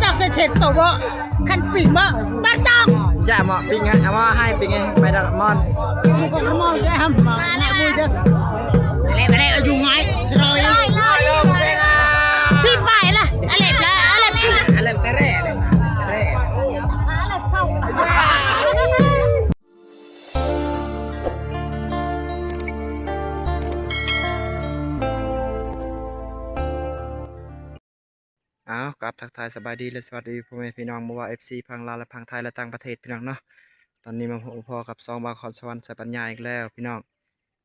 ຈັກເສດໂຕບໍ່? ຄັນປີ້ງບໍ່? ປາຈອງ ຢ່າເໝາະປີ້ງ ເອົາມາໃຫ້ປີ້ງ ໄປດອກມອນ ມອນແກຫຳມາແລະບຸຍເດີ ແລະ ແລະ ຢູ່ໄງ ຊິໄປລະ ອາເລັບລະ ອາເລັບ ອາເລັບແຕ່ແລະ ອາເລັບແຕ່ແລະ. ອ້າວ ກາບທັກທາຍສະບາຍດີ ແລະ ສະຫວັດດີພໍ່ແມ່ພີ່ນ້ອງ ບໍ່ວ່າເອັຟຊີຝັ່ງລາວ ແລະ ຝັ່ງໄທ ແລະ ຕ່າງປະເທດ ພີ່ນ້ອງເນາະ. ຕອນນີ້ມາພົບມາພໍ້ກັບຊ່ອງບ່າວຄອນສະຫວັນ ສາຍປັນຍາອີກແລ້ວ ພີ່ນ້ອງ.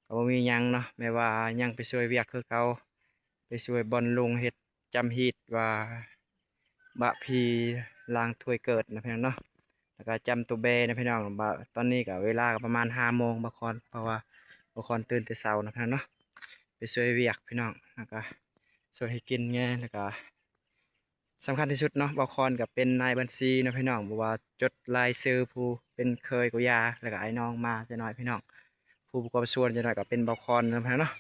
ກໍບໍ່ມີຫຍັງເນາະ ແມ່ວ່າຍັງໄປຊ່ວຍວຽກຄືເກົ່າ ໄປຊ່ວຍບ່ອນລຸງເຮັດຈຳຮີດວ່າ ບະພີລ້າງຖ້ວຍເກີດນະພີ່ນ້ອງເນາະ ແລ້ວກະຈຳໂຕແບນະພີ່ນ້ອງ. ບະ ຕອນນີ້ກະເວລາກະປະມານຫ້າໂມງ ບ່າວຄອນ ເພາະວ່າບ່າວຄອນຕື່ນແຕ່ເຊົ້ານະພີ່ນ້ອງເນາະ ໄປຊ່ວຍວຽກພີ່ນ້ອງ ແລ້ວກະຊ່ວຍເຮັດກິນແດ່ ແລ້ວກະສຳຄັນທີ່ສຸດເນາະ ບ່າວຄອນກະເປັນນາຍບັນຊີນະພີ່ນ້ອງ ບໍ່ວ່າຈົດລາຍຊື່ຜູ້ເປັນເຄີຍກູຢາ ແລ້ວກະອ້າຍນ້ອງມາແຕ່ນ້ອຍພີ່ນ້ອງ. ຜູ້ປະກອບສ່ວນຈັກໜ້ອຍກໍເປັນບ່າວຄອນນະພີ່ນ້ອງເນາະ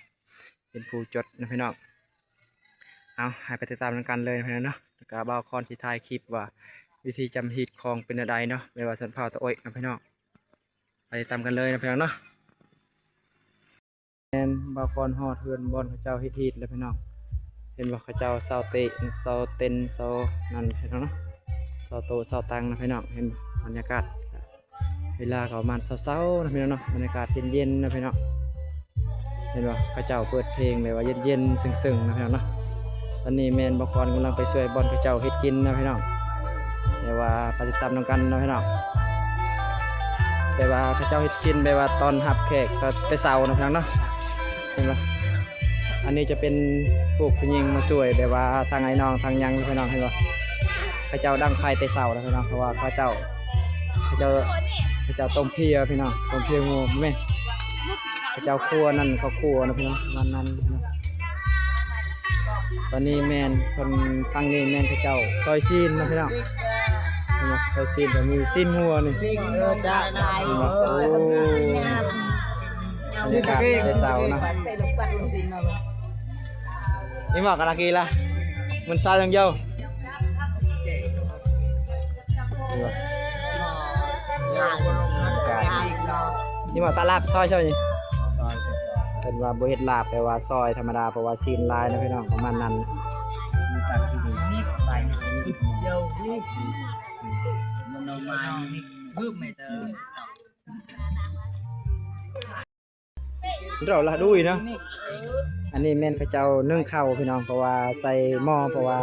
ເປັນຜູ້ຈົດນະພີ່ນ້ອງ. ເອົາ ໃຫ້ໄປຕິດຕາມນຳກັນເລີຍນະພີ່ນ້ອງເນາະ ແລ້ວກໍບ່າວຄອນຊິຖ່າຍຄລິບວ່າວິທີຈຳຮີດຂອງເປັນແນວໃດເນາະ ແບບວ່າຊົນເຜົ່າຕາໂອ້ຍນະພີ່ນ້ອງ. ໄປຕິດຕາມກັນເລີຍນະພີ່ນ້ອງເນາະ. ແມ່ນບ່າວຄອນຮອດເຮືອນບ່ອນເຂົາເຈົ້າເຮັດຮີດແລ້ວພີ່ນ້ອງ. ເຫັນບໍ່ ເຂົາເຈົ້າເຊົາເຕະ ເຊົາເຕັນ ເຊົານັ້ນພີ່ນ້ອງເນາະ ເຊົາໂຕະເຊົາຕັ່ງນະພີ່ນ້ອງ. ເຫັນບໍ່ ບັນຍາກາດ ເວລາກໍປະມານເຊົ້າໆນະພີ່ນ້ອງເນາະ ບັນຍາກາດເຢັນໆນະພີ່ນ້ອງ. ເຫັນບໍ່ ເຂົາເຈົ້າເປີດເພງແບບວ່າເຢັນໆ ເຊິ່ງໆນະພີ່ນ້ອງເນາະ. ຕອນນີ້ແມ່ນບ່າວຄອນກຳລັງໄປຊ່ວຍບ່ອນເຂົາເຈົ້າເຮັດກິນນະພີ່ນ້ອງ ແຕ່ວ່າໄປຕິດຕາມນຳກັນເນາະພີ່ນ້ອງ. ແຕ່ວ່າເຂົາເຈົ້າເຮັດກິນແບບວ່າຕ້ອນຮັບແຂກແຕ່ເຊົ້ານະພີ່ນ້ອງເນາະ. ເຫັນບໍ່ ອັນນີ້ຈະເປັນພວກຜູ້ຍິງມາຊ່ວຍ ແບບວ່າທັງອ້າຍນ້ອງທັງຫຍັງພີ່ນ້ອງ. ເຫັນບໍ່ ເຂົາເຈົ້າດັງໄຟແຕ່ເຊົ້າແລ້ວພີ່ນ້ອງ ເພາະວ່າເຂົາເຈົ້າ ເຂົາເຈົ້າ ເຂົາເຈົ້າຕົ້ມເພຍພີ່ນ້ອງ ຕົ້ມເພຍງົວ ແມ່ນ ເຂົາເຈົ້າຄົວນັ້ນ ເຂົາຄົວນະພີ່ນ້ອງ ປະມານນັ້ນເນາະ. ຕອນນີ້ແມ່ນເພິ່ນ ຝັ່ງນີ້ແມ່ນເຂົາເຈົ້າຊອຍຊີ້ນນະພີ່ນ້ອງ. ເຫັນບໍ່ ຊອຍຊີ້ນ ກໍມີຊີ້ນງົວນີ້ ເອີ ຈ້າ ເຫັນບໍ່ ໂອ້ ບັນຍາກາດແຕ່ເຊົ້າເນາະ. ນີ້ໝໍກະນາກີລະ ມັນຊາວຢ່າງດຽວ. ນີ້ໝໍກະລາບຊອຍ ຊອຍນີ້ ເພິ່ນວ່າບໍ່ເຮັດລາບ ແປວ່າຊອຍທຳມະດາ ເພາະວ່າຊີ້ນຫຼາຍນະພີ່ນ້ອງ ປະມານນັ້ນ. ເຮົາລະດຸຍເນາະ. ອັນນີ້ແມ່ນເຂົາເຈົ້າໜຶ້ງເຂົ້າພີ່ນ້ອງ ເພາະວ່າໃສ່ໝໍ້ ເພາະວ່າ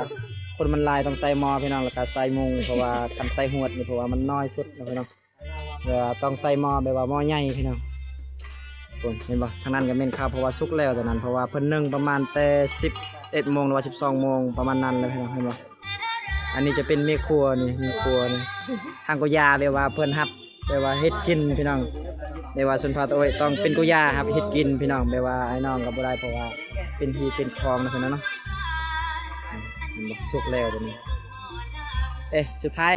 ຄົນມັນຫຼາຍຕ້ອງໃສ່ໝໍ້ພີ່ນ້ອງ ແລ້ວກະໃສ່ມຸງ ເພາະວ່າຄັນໃສ່ຫວດນີ້ ເພາະວ່າມັນນ້ອຍສຸດນະພີ່ນ້ອງ ແບບວ່າຕ້ອງໃສ່ໝໍ້ ແບບວ່າໝໍ້ໃຫຍ່ພີ່ນ້ອງ. ພຸ້ນ ເຫັນບໍ່ ທາງນັ້ນກະແມ່ນເຂົ້າ ເພາະວ່າສຸກແລ້ວຕອນນັ້ນ ເພາະວ່າເພິ່ນໜຶ້ງປະມານແຕ່ສິບເອັດໂມງ ຫຼືວ່າສິບສອງໂມງ ປະມານນັ້ນແຫຼະພີ່ນ້ອງ. ເຫັນບໍ່ ອັນນີ້ຈະເປັນແມ່ຄົວນີ້ ແມ່ຄົວນີ້ ທາງກູຢາ ແບບວ່າເພິ່ນຮັບ ແບບວ່າເຮັດກິນພີ່ນ້ອງ ແບບວ່າຊົນເຜົ່າຕາໂອ້ຍຕ້ອງເປັນກູຢາຮັບເຮັດກິນພີ່ນ້ອງ. ແບບວ່າອ້າຍນ້ອງກໍບໍ່ໄດ້ ເພາະວ່າເປັນທີ່ເປັນຂອງນະພີ່ນ້ອງເນາະ. ເຫັນບໍ່ ສຸກແລ້ວດຽວນີ້. ເອະ ສຸດທ້າຍ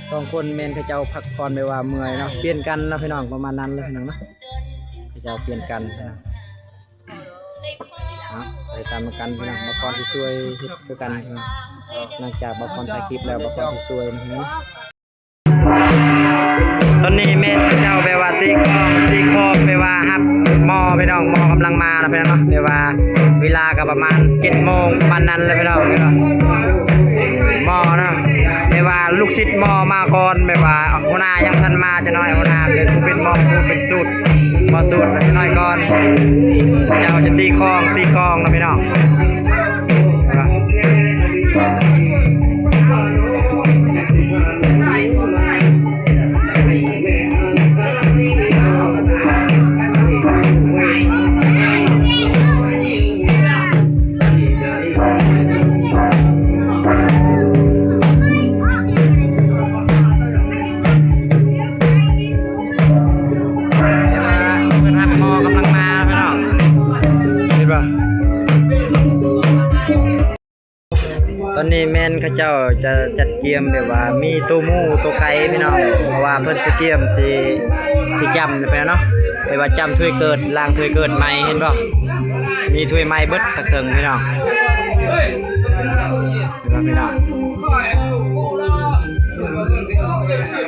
ສອງຄົນແມ່ນເຂົາເຈົ້າພັກຜ່ອນ ແບບວ່າເມື່ອຍເນາະ ປ່ຽນກັນເນາະພີ່ນ້ອງ ປະມານນັ້ນເລີຍພີ່ນ້ອງເນາະ. ເຂົາເຈົ້າປ່ຽນກັນພີ່ນ້ອງ. ເອົາ ໄປຕາມນຳກັນພີ່ນ້ອງ ບ່າວຄອນຊິຊ່ວຍເຮັດຄືກັນພີ່ນ້ອງ. ຫຼັງຈາກບ່າວຄອນຖ່າຍຄລິບແລ້ວ ບ່າວຄອນຊິຊ່ວຍນະພີ່ນ້ອງ. ຕອນນີ້ແມ່ນເຂົາເຈົ້າແບບວ່າຕີກອງ ຕີຄອງ ແບບວ່າຮັບໝໍ້ພີ່ນ້ອງ ໝໍ້ກຳລັງມານະພີ່ນ້ອງເນາະ. ແບບວ່າເວລາກໍປະມານເຈັດໂມງປະມານນັ້ນແຫຼະພີ່ນ້ອງ. ໝໍ້ເນາະ ແບບວ່າລູກສິດໝໍ້ມາກ່ອນ ແບບວ່າຫົວໜ້າຍັງທັນມາຈັກໜ້ອຍ ຫົວໜ້າເປັນຜູ້ເປັນໝໍ້ ຜູ້ເປັນສູດ ໝໍ້ສູດຈັກໜ້ອຍກ່ອນ. ເຈົ້າຈະຕີຄອງ ຕີກອງເນາະພີ່ນ້ອງ. ຕອນນີ້ແມ່ນເຂົາເຈົ້າຈະຈັດກຽມແບບວ່າມີໂຕໝູໂຕໄກ່ພີ່ນ້ອງ ເພາະວ່າເພິ່ນຊິກຽມຊິ ຊິຈ້ຳແລ້ວເນາະ ແບບວ່າຈ້ຳຖ້ວຍເກີດ ລ້າງຖ້ວຍເກີດໃໝ່ ເຫັນບໍ່? ມີຖ້ວຍໃໝ່ເບິດທັງເທິງພີ່ນ້ອງ. ເຫັນບໍ່ພີ່ນ້ອງ?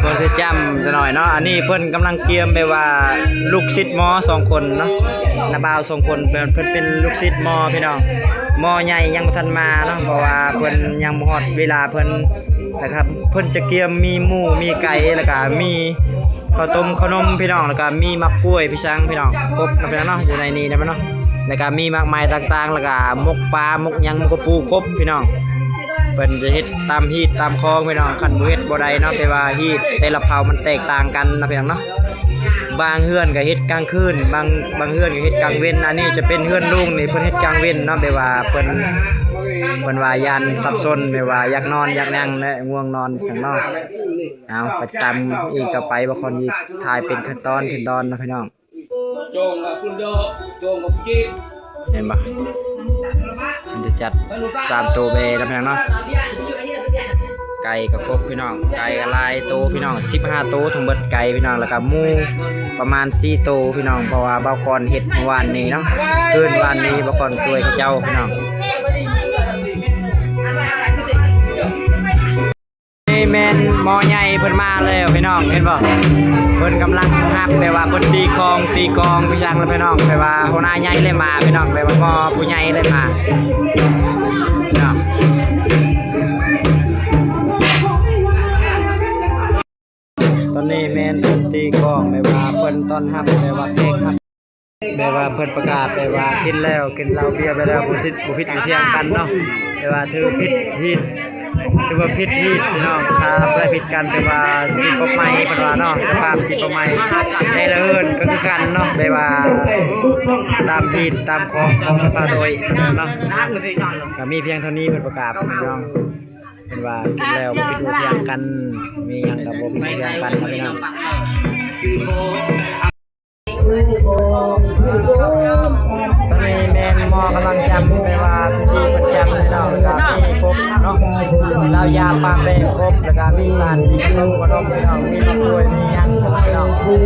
ເພິ່ນຊິຈ້ຳຈັກໜ້ອຍເນາະ. ອັນນີ້ເພິ່ນກຳລັງກຽມແບບວ່າລູກສິດໝໍສອງຄົນເນາະ ນ້າບ່າວສອງຄົນ ເພິ່ນ ເພິ່ນເປັນລູກສິດໝໍພີ່ນ້ອງ. ໝໍໃຫຍ່ຍັງບໍ່ທັນມາເນາະ ເພາະວ່າເພິ່ນຍັງບໍ່ຮອດເວລາເພິ່ນ. ແລ້ວກໍເພິ່ນຈະກຽມມີໝູມີໄກ່ ແລ້ວກໍມີ ເຂົ້າຕົ້ມເຂົ້າໜົມພີ່ນ້ອງ ແລ້ວກໍມີໝາກກ້ວຍ ພີ່ສັງພີ່ນ້ອງ ຄົບເນາະພີ່ນ້ອງເນາະ ຢູ່ໃນນີ້ນະເນາະ. ແລ້ວກໍມີໝາກໄມ້ຕ່າງໆ ແລ້ວກໍໝົກປາ ໝົກຫຍັງ ໝົກກະປູ ຄົບພີ່ນ້ອງ. ເພິ່ນຈະເຮັດຕາມຮີດຕາມຄອງພີ່ນ້ອງ ຄັນບໍ່ເຮັດບໍ່ໄດ້ເນາະ ແປວ່າຮີດແຕ່ລະເຜົ່າມັນແຕກຕ່າງກັນເນາະພີ່ນ້ອງເນາະ. ບາງເຮືອນກໍເຮັດກາງຄືນ ບາງ ບາງເຮືອນກໍເຮັດກາງເວັນ. ອັນນີ້ຈະເປັນເຮືອນລຸງນີ້ ເພິ່ນເຮັດກາງເວັນເນາະ ແປວ່າເພິ່ນ ເພິ່ນວ່າຢ້ານສັບສົນ ແປວ່າຢາກນອນຢາກຫຍັງ ແລະ ງ່ວງນອນຊັ້ນເນາະ. ເອົາ ໄປຕາມອີກຕໍ່ໄປ ບໍ່ຄອນຊິຖ່າຍເປັນຂັ້ນຕອນ ຂັ້ນຕອນເນາະພີ່ນ້ອງ. ເຫັນບໍ່? ມັນຈະຈັດສາມໂຕແບນຳເນາະ. ໄກ່ກໍຄົບພີ່ນ້ອງ ໄກ່ກໍຫຼາຍໂຕພີ່ນ້ອງ ສິບຫ້າໂຕທັງເບິດໄກ່ພີ່ນ້ອງ ແລ້ວກໍໝູປະມານສີ່ໂຕພີ່ນ້ອງ ເພາະວ່າບ່າວຄອນເຮັດມື້ວານນີ້ເນາະ ຄືນວານນີ້ບ່າວຄອນຊ່ວຍເຂົາເຈົ້າພີ່ນ້ອງ. ນີ້ແມ່ນໝໍໃຫຍ່ເພິ່ນມາແລ້ວພີ່ນ້ອງ ເຫັນບໍ່? ເພິ່ນກຳລັງຮັບ ແຕ່ວ່າເພິ່ນຕີກອງ ຕີກອງ ພີ່ສັງແລ້ວພີ່ນ້ອງ ແຕ່ວ່າຫົວໜ້າໃຫຍ່ເລີຍມາພີ່ນ້ອງ ແຕ່ວ່າໝໍຜູ້ໃຫຍ່ເລີຍມາພີ່ນ້ອງ. ຕອນນີ້ແມ່ນເພິ່ນຕີກອງ ແບບວ່າເພິ່ນຕ້ອນຮັບ ແບບວ່າແຂກຮັບ ແບບວ່າເພິ່ນປະກາດ ແບບວ່າກິນແລ້ວ ກິນເຫຼົ້າເບຍໄປແລ້ວ ບໍ່ຜິດ ບໍ່ຜິດບໍ່ຖຽງກັນເນາະ. ແບບວ່າຖືຜິດຮີດ ຖືວ່າຜິດຮີດພີ່ນ້ອງ ຖ້າບໍ່ໄດ້ຜິດກັນ ຖືວ່າສີປົບໃໝ່ ເພິ່ນວ່າເນາະ ເຈົ້າພາບສີປົບໃໝ່. ແຕ່ລະເຮືອນກໍຄືກັນເນາະ ແບບວ່າຕາມຮີດຕາມຄອງຂອງສະພາໂດຍເນາະ. ກໍມີພຽງເທົ່ານີ້ເພິ່ນປະກາດພີ່ນ້ອງ ເພິ່ນວ່າກິນແລ້ວບໍ່ຜິດບໍ່ຖຽງກັນ ມີຫຍັງກໍບໍ່ຜິດບໍ່ຖຽງກັນເນາະພີ່ນ້ອງ. ຕອນນີ້ແມ່ນໝໍກຳລັງຈ້ຳ ແປວ່າພິທີເພິ່ນຈ້ຳພີ່ນ້ອງ ກໍມີຄົບເນາະ ເຫຼົ້າຢາປາແປງຄົບ ແລ້ວກໍມີສານ ມີຂະໜົມຂະໜົມພີ່ນ້ອງ ມີໝາກກ້ວຍ ມີຫຍັງພີ່ນ້ອງ ເພິ່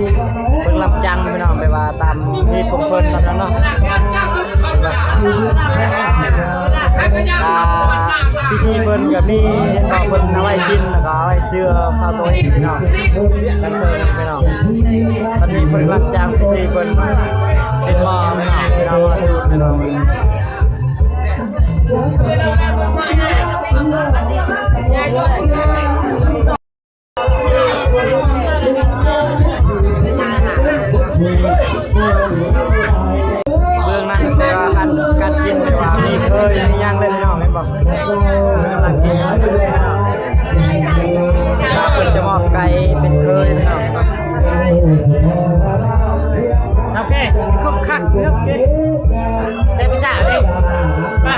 ນລຳຈ້ຳພີ່ນ້ອງ ແປວ່າຕາມຮີດຂອງເພິ່ນນຳເນາະ. ອ່າ ພິທີເພິ່ນກໍມີ ເຫັນບໍ່ ເພິ່ນເອົາໄວ້ສິ້ນ ແລ້ວກໍເອົາໄວ້ເສື້ອພາໂຕອີກພີ່ນ້ອງ ກັນເທີພີ່ນ້ອງ. ຕອນນີ້ເພິ່ນກຳລັງຈ້າງພິທີເພິ່ນ ເຫັນບໍ່ພີ່ນ້ອງ ພີ່ນ້ອງມາສູດພີ່ນ້ອງ. ເບື້ອງນັ້ນແປວ່າການ ການກິນແປວ່າມີເຄີຍມີຫຍັງເລີຍພີ່ນ້ອງ ເຫັນບໍ່? ເພິ່ນກຳລັງກິນ ເພິ່ນຈະມອບໄກ່ເປັນເຄີຍພີ່ນ້ອງ. ໂອເຄ ຄຶກຄັກເນາະ ໃຊ້ພາສາເດ້ ນະ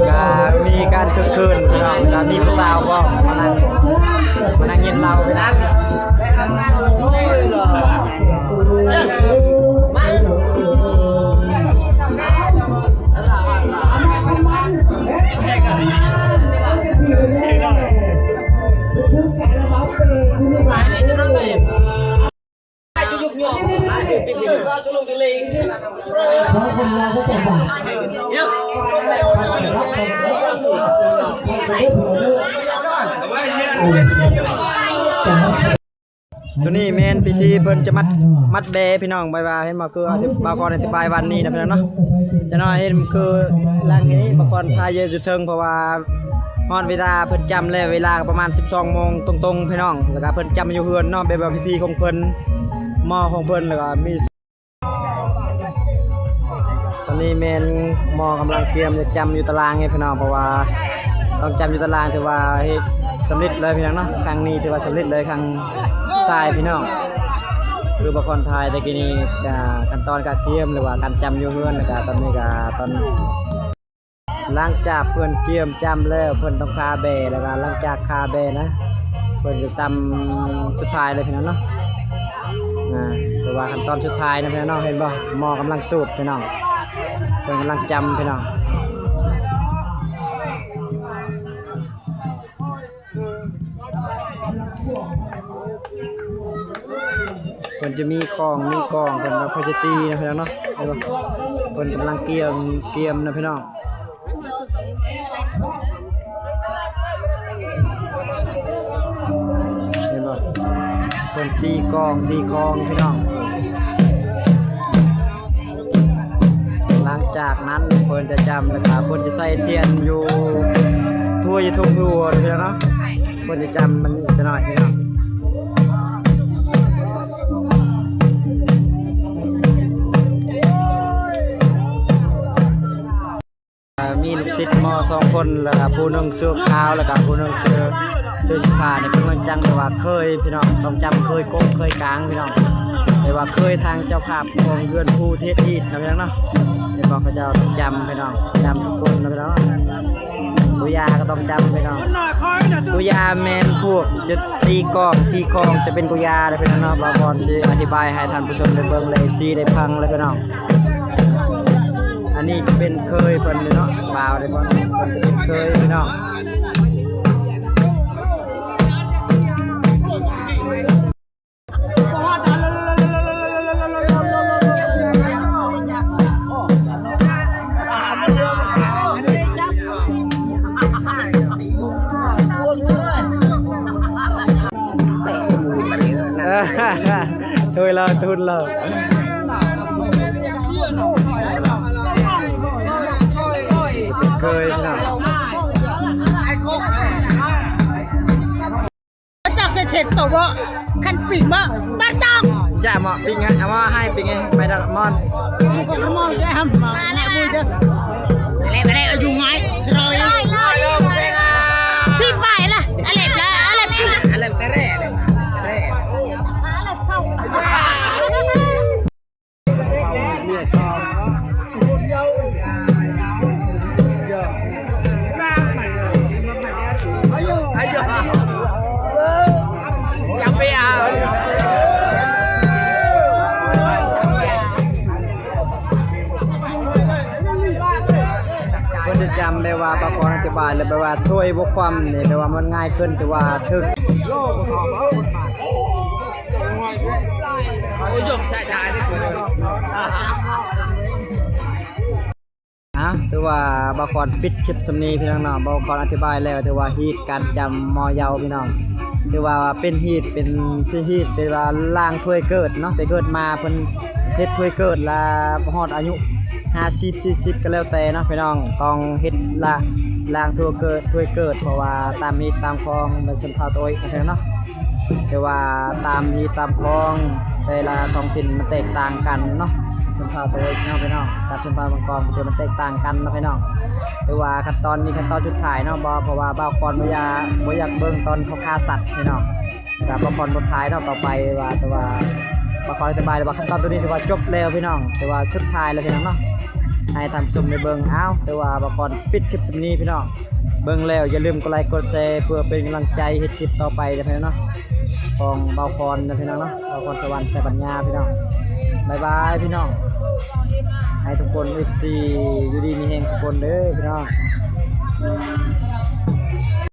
ກະມີການຄຶກຄື້ນພີ່ນ້ອງ ກະມີຜູ້ສາວພ້ອມມານັ່ງ ມານັ່ງກິນເຫຼົ້າ. ໂຕນີ້ແມ່ນພິທີເພິ່ນຈະມັດ ມັດແບພີ່ນ້ອງ ແບບວ່າເຫັນບໍ່ ຄືອະທິ ບ່າວຄອນອະທິບາຍວານນີ້ນະພີ່ນ້ອງເນາະ. ຈະໜ້ອຍເຫັນຄືຫຼັງນີ້ ບ່າວຄອນພາຍເຍືອນຢູ່ເທິງ ເພາະວ່າຮອດເວລາເພິ່ນຈ້ຳແລ້ວ ເວລາກໍປະມານສິບສອງໂມງຕົງໆພີ່ນ້ອງ. ແລ້ວກໍເພິ່ນຈ້ຳຢູ່ເຮືອນເນາະ ແບບວ່າພິທີຂອງເພິ່ນ ໝໍຂອງເພິ່ນ ແລ້ວກໍມີ ຕອນນີ້ແມ່ນໝໍກຳລັງກຽມຈະຈ້ຳຢູ່ຕາລາງໃຫ້ພີ່ນ້ອງ ເພາະວ່າຕ້ອງຈ້ຳຢູ່ຕາລາງ ຖືວ່າເຮັດສຳເລັດເລີຍພີ່ນ້ອງເນາະ. ຄັ້ງນີ້ຖືວ່າສຳເລັດເລີຍ ຄັ້ງສຸດທ້າຍພີ່ນ້ອງ ຄືບ່າວຄອນຖ່າຍແຕ່ກີ້ນີ້ ກະຂັ້ນຕອນການກຽມ ຫຼືວ່າການຈ້ຳຢູ່ເຮືອນ ແລ້ວກະຕອນນີ້ກະຕອນ ຫຼັງຈາກເພິ່ນກຽມຈ້ຳແລ້ວ ເພິ່ນຕ້ອງຄາແບ ແລ້ວກະຫຼັງຈາກຄາແບນະ ເພິ່ນຈະຈຳສຸດທ້າຍເລີຍພີ່ນ້ອງເນາະ. ອ່າ ຖືວ່າຂັ້ນຕອນສຸດທ້າຍນະພີ່ນ້ອງເນາະ. ເຫັນບໍ່? ໝໍ້ກຳລັງສູດພີ່ນ້ອງ, ເພິ່ນກຳລັງຈຳພີ່ນ້ອງ. ເພິ່ນຈະມີຂອງ ມີກອງ ເພິ່ນວ່າເພິ່ນຈະຕີນະພີ່ນ້ອງເນາະ. ເຫັນບໍ່? ເພິ່ນກຳລັງກຽມ ກຽມນະພີ່ນ້ອງ. ເຫັນບໍ່? ເພິ່ນຕີກອງ ຕີຄອງພີ່ນ້ອງ. ຫຼັງຈາກນັ້ນເພິ່ນຈະຈຳ ແລ້ວກະເພິ່ນຈະໃສ່ທຽນຢູ່ທົ່ວ ຢູ່ທຸກຫົວເນາະ. ເພິ່ນຈະຈຳມັນຈະໜ້ອຍພີ່ນ້ອງ. ອ່າ ມີລູກສິດໝໍ້ສອງຄົນ ແລ້ວກະຜູ້ໜຶ່ງເສື້ອຂາວ ແລ້ວກະຜູ້ໜຶ່ງເສື້ອ ເສື້ອສີຟ້ານີ້ ເພິ່ນກຳລັງຈຳ ແຕ່ວ່າເຄີຍພີ່ນ້ອງ ຕ້ອງຈຳເຄີຍກົກເຄີຍກາງພີ່ນ້ອງ. ແຕ່ວ່າເຄີຍທາງເຈົ້າພາບຂອງເຮືອນຜູ້ເທດຮີດນະພີ່ນ້ອງເນາະ. ເຫັນບໍ່? ເຂົາເຈົ້າຕ້ອງຈຳພີ່ນ້ອງ ຈຳທຸກຄົນນະພີ່ນ້ອງ. ກຸຢາກໍຕ້ອງຈຳພີ່ນ້ອງ. ກຸຢາແມ່ນພວກຈະຕີກອງ ຕີຄອງ ຈະເປັນກຸຢາເດ້ພີ່ນ້ອງເນາະ. ບ່າວພອນຊິອະທິບາຍໃຫ້ທ່ານຜູ້ຊົມໄດ້ເບິ່ງ ແລະ ເອັຟຊີ ໄດ້ຟັງເລີຍພີ່ນ້ອງ. ອັນນີ້ຈະເປັນເຄີຍເພິ່ນເນາະ ບ່າວເດ້ ເພິ່ນຈະເປັນເຄີຍພີ່ນ້ອງ. ໂອ້ຍ ລາວ ທຸນລາວ ເຄີຍນະ. ຈັກເຮັດໂຕບໍ່? ຄັນປີ້ງບໍ່? ບາດຈອກ ຢ່າໝໍ້ປີ້ງ ເອົາມາໃຫ້ປີ້ງ ໄປດອກມອນ ກະມອນແກຫຳມາແນະ ບຸ້ຍເດີ ແລະ ແລະ ຢູ່ໄງ ຊິໄປລະ ອາເລັບລະ ອາເລັບຊິ ອາເລັບແຕ່ແລະ ແລະ ອາເລັບເຊົາ. ເພິ່ນຈະຈຳແບບວ່າປະກອນອະທິບາຍ ແລະ ແບບວ່າຖ້ວຍບໍ່ຄວ່ຳນີ້ ແບບວ່າມັນງ່າຍຂຶ້ນ ຖືວ່າຖືກ. ອ່າ ຖືວ່າບ່າວຄອນປິດຄລິບສ່ຳນີ້ພີ່ນ້ອງເນາະ. ບ່າວຄອນອະທິບາຍແລ້ວ ຖືວ່າຮີດການຈຳໝໍ່ເຍົາພີ່ນ້ອງ ຖືວ່າເປັນຮີດ ເປັນທີ່ຮີດ ແຕ່ວ່າລ້າງຖ້ວຍເກີດເນາະ ແຕ່ເກີດມາເພິ່ນເຮັດຖ້ວຍເກີດລະຮອດອາຍຸຫ້າສິບ ສີ່ສິບ ກໍແລ້ວແຕ່ເນາະພີ່ນ້ອງ ຕ້ອງເຮັດລະ ລ້າງຖ້ວຍເກີດ ຖ້ວຍເກີດ ເພາະວ່າຕາມຮີດຕາມຄອງໃນຊົນເຜົ່າຕາໂອ້ຍເນາະ. ແຕ່ວ່າຕາມຮີດຕາມຄອງແຕ່ລະທ້ອງຖິ່ນມັນແຕກຕ່າງກັນເນາະ ຊົນເຜົ່າໂຕເນາະພີ່ນ້ອງ ກັບຊົນເຜົ່າມັງກອນ ມັນແຕກຕ່າງກັນເນາະພີ່ນ້ອງ. ແຕ່ວ່າຂັ້ນຕອນນີ້ຂັ້ນຕອນສຸດທ້າຍເນາະ ບໍ່ ເພາະວ່າບ່າວຄອນບໍ່ຢາກ ບໍ່ຢາກເບິ່ງຕອນເຂົາຂ້າສັດພີ່ນ້ອງ ແລ້ວກໍບ່າວຄອນບໍ່ຖ່າຍເນາະ ຕໍ່ໄປວ່າ ແຕ່ວ່າບ່າວຄອນອະທິບາຍວ່າຂັ້ນຕອນໂຕນີ້ຖືວ່າຈົບແລ້ວພີ່ນ້ອງ ແຕ່ວ່າສຸດທ້າຍແລ້ວພີ່ນ້ອງເນາະ ໃຫ້ທ່ານຜູ້ຊົມໄດ້ເບິ່ງ. ອ້າວ ແຕ່ວ່າບ່າວຄອນປິດຄລິບສ່ຳນີ້ພີ່ນ້ອງ. ເບິ່ງແລ້ວຢ່າລືມກົດໄລກົດແຊ ເພື່ອເປັນກຳລັງໃຈເຮັດຄລິບຕໍ່ໄປເດີພີ່ນ້ອງເນາະ ຂອງບ່າວຄອນເດີພີ່ນ້ອງເນາະ ບ່າວຄອນສະຫວັນ ໄຊປັນຍາພີ່ນ້ອງ. ບາຍບາຍພີ່ນ້ອງ ໃຫ້ທຸກຄົນ ເອັຟຊີ ຢູ່ດີມີແຮງທຸກຄົນເດີພີ່ນ້ອງ.